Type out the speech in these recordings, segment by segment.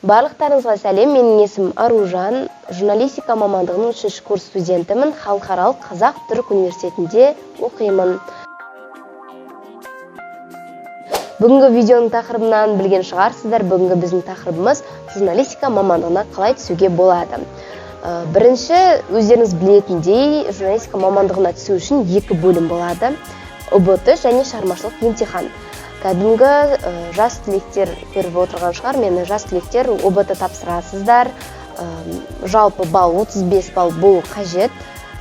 Барлықтарыңызға сәлем! Менің есімім Аружан, журналистика мамандығының үшінші курс студентімін, Халықаралық қазақ-түрік университетінде оқимын. Бүгінгі видеоның тақырыбынан білген шығарсыздар, бүгінгі біздің тақырыбымыз журналистика мамандығына қалай түсуге болады. Бірінші, өздеріңіз білетіндей, журналистика мамандығына түсу үшін екі бөлім болады: ҰБТ және шығармашылық емтихан. Кәдімгі жас түлектер көріп отырған шығар мені, жас түлектер ҰБТ тапсырасыздар, жалпы балл 35 балл болу қажет.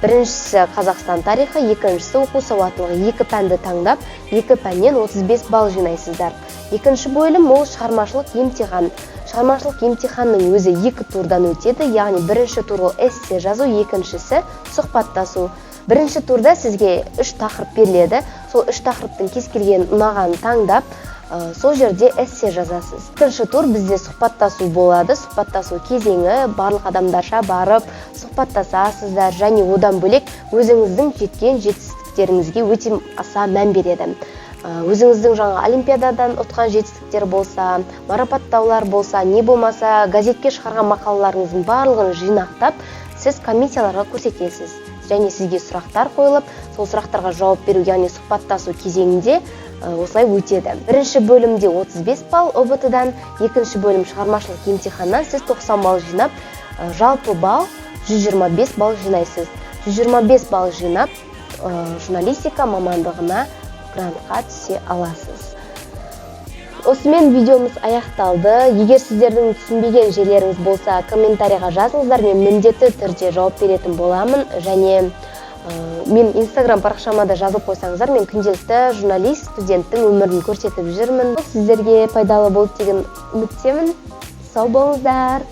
Біріншісі Қазақстан тарихы, екіншісі оқу сауаттылығы. Екі пәнді таңдап, екі пәннен 35 балл жинайсыздар. Екінші бөлім ол шығармашылық емтихан. Шығармашылық емтиханның өзі екі турдан өтеді, яғни бірінші тур ол эссе жазу, екіншісі сұхбаттасу. Бірінші турда сізге үш тақырып беріледі, сол үш тақырыптың кез келген ұнағанын таңдап, сол жерде эссе жазасыз. Екінші тур бізде сұхбаттасу болады. Сұхбаттасу кезеңі барлық адамдарша барып сұхбаттасасыздар және одан бөлек өзіңіздің жеткен жетістіктеріңізге өте аса мән береді. Өзіңіздің жаңа олимпиададан ұтқан жетістіктер болса, марапаттаулар болса, не болмаса газетке шығарған мақалаларыңыздың барлығын жинақтап, сіз комиссияларға көрсетесіз және сізге сұрақтар қойылып, сол сұрақтарға жауап беру, яғни сұхбаттасу кезеңінде осылай өтеді. Бірінші бөлімде 35 балл ҰБТ-дан, екінші бөлім шығармашылық емтиханнан сіз 90 балл жинап, жалпы балл 125 балл жинайсыз. 125 балл жинап, журналистика мамандығына грантқа түсе аласыз. Осымен видеомыз аяқталды. Егер сіздердің түсінбеген жерлеріңіз болса, комментарийға жазыңыздар, мен міндетті түрде жауап беретін боламын. Және мен Инстаграм парақшама да жазылып қойсаңыздар, мен күнделікті журналист студенттің өмірін көрсетіп жүрмін. Сіздерге пайдалы болды деген үміттемін. Сау болыңыздар!